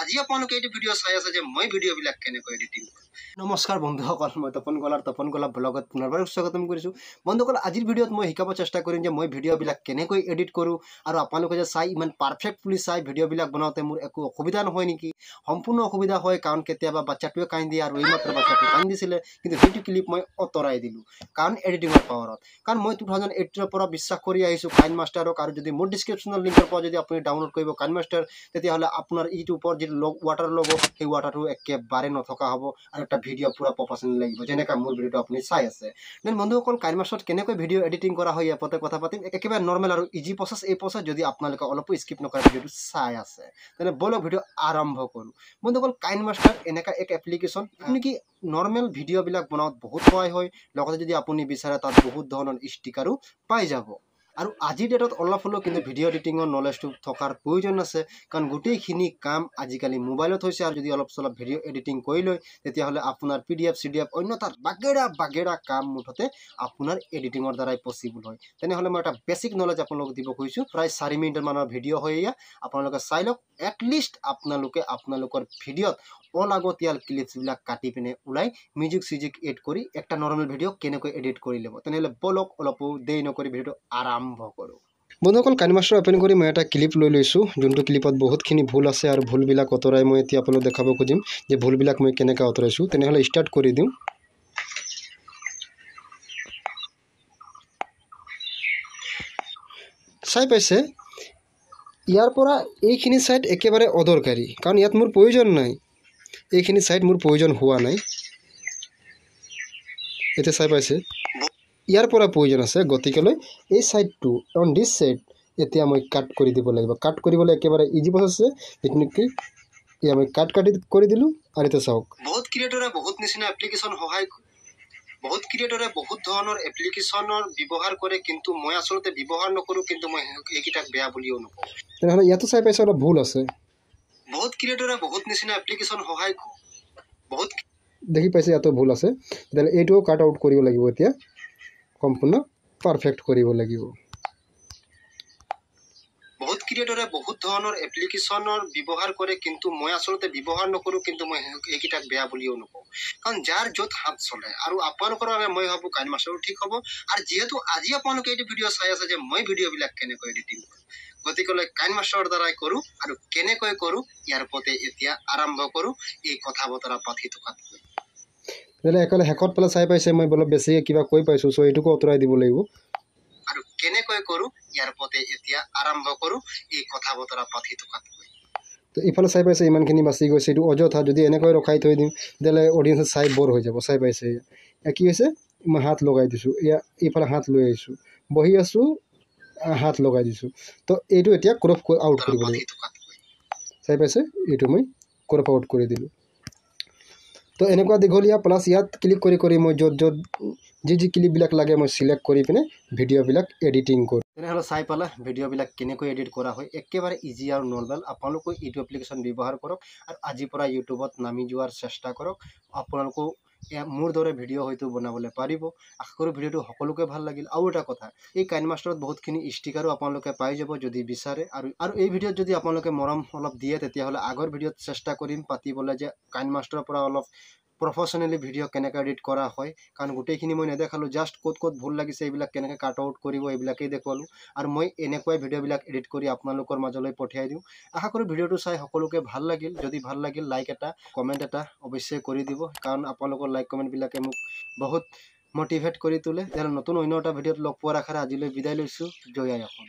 আজি আপোনালোকে এইটো ভিডিঅ' চাই আছে যে মই ভিডিঅ'বিলাক কেনেকৈ এডিটিং কৰোঁ। নমস্কাৰ বন্ধুসকল, মই তপন গোলাৰ তপন গোলা ব্লগত পুনৰবাৰ স্বাগতম কৰিছোঁ। বন্ধুসকল, আজিৰ ভিডিঅ'ত মই শিকাব চেষ্টা কৰিম যে মই ভিডিঅ'বিলাক কেনেকৈ এডিট কৰোঁ আৰু আপোনালোকে যে চাই ইমান পাৰফেক্ট বুলি চাই ভিডিঅ'বিলাক বনাওঁতে মোৰ একো অসুবিধা নহয় নেকি? সম্পূৰ্ণ অসুবিধা হয়, কাৰণ কেতিয়াবা বাচ্ছাটোৱে কান্দি আৰু এইমাত্ৰ বাচ্ছাটোৱে কান্দিছিলে, কিন্তু সেইটো ক্লিপ মই আঁতৰাই দিলোঁ কাৰণ এডিটিঙৰ পাৱাৰত। কাৰণ মই 2018ৰ পৰা বিশ্বাস কৰি আহিছোঁ কাইন মাষ্টাৰক, আৰু যদি মোৰ ডিছক্ৰিপশ্যনৰ লিংকৰ পৰা যদি আপুনি ডাউনলোড কৰিব কাইন মাষ্টাৰ, তেতিয়াহ'লে আপোনাৰ ইটোৰ ওপৰত যিটো লগ ৱাটাৰ ল'ব সেই ৱাটাৰটো একেবাৰে নথকা হ'ব আৰু এটা ভিডিঅ' পূৰা প্ৰফেচনেল লাগিব, যেনেকৈ মোৰ ভিডিঅ'টো আপুনি চাই আছে। Then বন্ধুসকল, কাইন মাষ্টাৰত কেনেকৈ ভিডিঅ' এডিটিং কৰা হয় ইয়াৰ ওপৰতে কথা পাতিম। একেবাৰে নৰ্মেল আৰু ইজি প্ৰচেছ এই প্ৰচেছ, যদি আপোনালোকে অলপো স্কিপ নকৰা ভিডিঅ'টো চাই আছে তেনে ব'লক ভিডিঅ' আৰম্ভ কৰোঁ। বন্ধুসকল, কাইন মাষ্টাৰ এনেকুৱা এক এপ্লিকেশ্যন নেকি নৰ্মেল ভিডিঅ'বিলাক বনাওঁত বহুত সহায় হয়, লগতে যদি আপুনি বিচাৰে তাত বহুত ধৰণৰ ষ্টিকাৰো পাই যাব। আৰু আজিৰ ডেটত অলপ হ'লেও কিন্তু ভিডিঅ' এডিটিঙৰ নলেজটো থকাৰ প্ৰয়োজন আছে, কাৰণ গোটেইখিনি কাম আজিকালি মোবাইলত হৈছে। আৰু যদি অলপ চলপ ভিডিঅ' এডিটিং কৰি লয় তেতিয়াহ'লে আপোনাৰ PDF CDF অন্য তাৰ বাগেৰা বাগেৰা কাম মুঠতে আপোনাৰ এডিটিঙৰ দ্বাৰাই পচিবল হয়। তেনেহ'লে মই এটা বেছিক নলেজ আপোনালোকক দিব খুজিছোঁ। প্ৰায় 4 মিনিটমানৰ ভিডিঅ' হয় এয়া, আপোনালোকে চাই লওক। এটলিষ্ট আপোনালোকে আপোনালোকৰ ভিডিঅ'ত অলাগতিয়াল ক্লিপছবিলাক কাটি পিনে ওলাই মিউজিক চিউজিক এড কৰি একটা নৰ্মেল ভিডিঅ' কেনেকৈ এডিট কৰি ল'ব। তেনেহ'লে ব'লক অলপো দেৰি নকৰি ভিডিঅ'টো আৰম্ভ কৰোঁ। বন্ধুসকল, কাইন মাষ্টাৰ অ'পেন কৰি মই এটা ক্লিপ লৈ লৈছোঁ, যোনটো ক্লিপত বহুতখিনি ভুল আছে আৰু ভুলবিলাক আঁতৰাই মই এতিয়া আপোনালোক দেখাব খুজিম যে ভুলবিলাক মই কেনেকৈ আঁতৰাইছোঁ। তেনেহ'লে ষ্টাৰ্ট কৰি দিওঁ। চাই পাইছে, ইয়াৰ পৰা এইখিনি ছাইড একেবাৰে অদৰকাৰী, কাৰণ ইয়াত মোৰ প্ৰয়োজন নাই, এইখিনি ছাইড মোৰ প্ৰয়োজন হোৱা নাই। এতিয়া চাই পাইছে, ইয়াৰ পৰা প্ৰয়োজন আছে, গতিকেলৈ এই ছাইডটো অন দিছ ছাইড এতিয়া মই কাট কৰি দিব লাগিব। কাট কৰিবলৈ একেবাৰে ইজি প্ৰচেছ আছে, যিটো নেকি এয়া মই কাট কাটি কৰি দিলোঁ। আৰু এতিয়া চাওক, বহুত ক্ৰিয়েটৰে বহুত নিচিনা এপ্লিকেশ্যন সহায়, বহুত ক্ৰিয়েটৰে বহুত ধৰণৰ এপ্লিকেশ্যনৰ ব্যৱহাৰ কৰে, কিন্তু মই আচলতে ব্যৱহাৰ নকৰোঁ, কিন্তু মই এইকেইটাক বেয়া বুলিও নকওঁ। তেনেহ'লে ইয়াতো চাই পাইছে অলপ ভুল আছে। বহুত ক্ৰিয়েটৰে বহুত নিচিনা এপ্লিকেশ্যন সহায়, বহুত দেখি পাইছে ইয়াতো ভুল আছে। তেতিয়াহ'লে এইটোও কাট আউট কৰিব লাগিব, এতিয়া সম্পূৰ্ণ পাৰফেক্ট কৰিব লাগিব। বহুত ক্ৰিয়েটৰে বহুত ধৰণৰ এপ্লিকেশ্যনৰ ব্যৱহাৰ কৰে, কিন্তু মই আচলতে ব্যৱহাৰ নকৰোঁ, কিন্তু মই এইকেইটাক বেয়া বুলিও নকওঁ, কাৰণ যাৰ য'ত হাত চলে। আৰু আপোনালোকৰ বাবে মই ভাবোঁ কাইন মাষ্টাৰো ঠিক হ'ব। আৰু যিহেতু আজি আপোনালোকে এইটো ভিডিঅ' চাই আছে যে মই ভিডিঅ'বিলাক কেনেকৈ এডিটিং কৰোঁ, গতিকেলৈ কাইন মাষ্টাৰৰ দ্বাৰাই কৰোঁ আৰু কেনেকৈ কৰোঁ ইয়াৰ ওপৰতে এতিয়া আৰম্ভ কৰোঁ এই কথা বতৰা পাতি থকাতকৈ। তেতিয়াহ'লে একেবাৰে শেষত পেলাই চাই পাইছে মই অলপ বেছিকৈ কিবা কৈ পাইছোঁ, চ' এইটোকো আঁতৰাই দিব লাগিব। আৰু কেনেকৈ কৰোঁ ইয়াৰ ওপৰতে এতিয়া আৰম্ভ কৰোঁ এই কথা বতৰা পাতি থকাতকৈ। তো ইফালে চাই পাইছে ইমানখিনি বাচি গৈছে, এইটো অযথা যদি এনেকৈ ৰখাই থৈ দিওঁ তেতিয়াহ'লে অডিয়েঞ্চে চাই ব'ৰ হৈ যাব। চাই পাইছে এয়া কি হৈছে, মই হাত লগাই দিছোঁ, এয়া এইফালে হাত লৈ আহিছোঁ, বহি আছোঁ, হাত লগাই দিছোঁ। তো এইটো এতিয়া ক্ৰপ আউট কৰিব লাগিব। চাই পাইছে, এইটো মই ক্ৰপ আউট কৰি দিলোঁ। তো এনেকুৱা দীঘলীয়া প্লাছ ইয়াত ক্লিক কৰি কৰি মই য'ত য'ত যি যি ক্লিপবিলাক লাগে মই চিলেক্ট কৰি পিনে ভিডিঅ'বিলাক এডিটিং কৰোঁ। তেনেহ'লে চাই পালে ভিডিঅ'বিলাক কেনেকৈ এডিট কৰা হয়, একেবাৰে ইজি আৰু নৰ্মেল। আপোনালোকেও এইটো এপ্লিকেশ্যন ব্যৱহাৰ কৰক আৰু আজিৰ পৰা ইউটিউবত নামি যোৱাৰ চেষ্টা কৰক। আপোনালোকেও মোৰ দৰে ভিডিঅ' হয়তো বনাবলৈ পাৰিব। আশা কৰোঁ ভিডিঅ'টো সকলোকে ভাল লাগিল। আৰু এটা কথা, এই কাইন মাষ্টাৰত বহুতখিনি ষ্টিকাৰো আপোনালোকে পাই যাব যদি বিচাৰে। আৰু আৰু এই ভিডিঅ'ত যদি আপোনালোকে মৰম অলপ দিয়ে তেতিয়াহ'লে আগৰ ভিডিঅ'ত চেষ্টা কৰিম পাতিবলৈ যে কাইন মাষ্টাৰৰ পৰা অলপ প্ৰফেচনেলি ভিডিঅ' কেনেকৈ এডিট কৰা হয়, কাৰণ গোটেইখিনি মই নেদেখালোঁ, জাষ্ট ক'ত ক'ত ভুল লাগিছে এইবিলাক কেনেকৈ কাট আউট কৰিব এইবিলাকেই দেখুৱালোঁ। আৰু মই এনেকুৱাই ভিডিঅ'বিলাক এডিট কৰি আপোনালোকৰ মাজলৈ পঠিয়াই দিওঁ। আশা কৰোঁ ভিডিঅ'টো চাই সকলোকে ভাল লাগিল। যদি ভাল লাগিল লাইক এটা, কমেণ্ট এটা অৱশ্যেই কৰি দিব, কাৰণ আপোনালোকৰ লাইক কমেণ্টবিলাকে মোক বহুত মটিভেট কৰি তোলে। তেতিয়াহ'লে নতুন অন্য এটা ভিডিঅ'ত লগ পোৱাৰ আশাৰে আজিলৈ বিদায় লৈছোঁ। জয় আই অসম।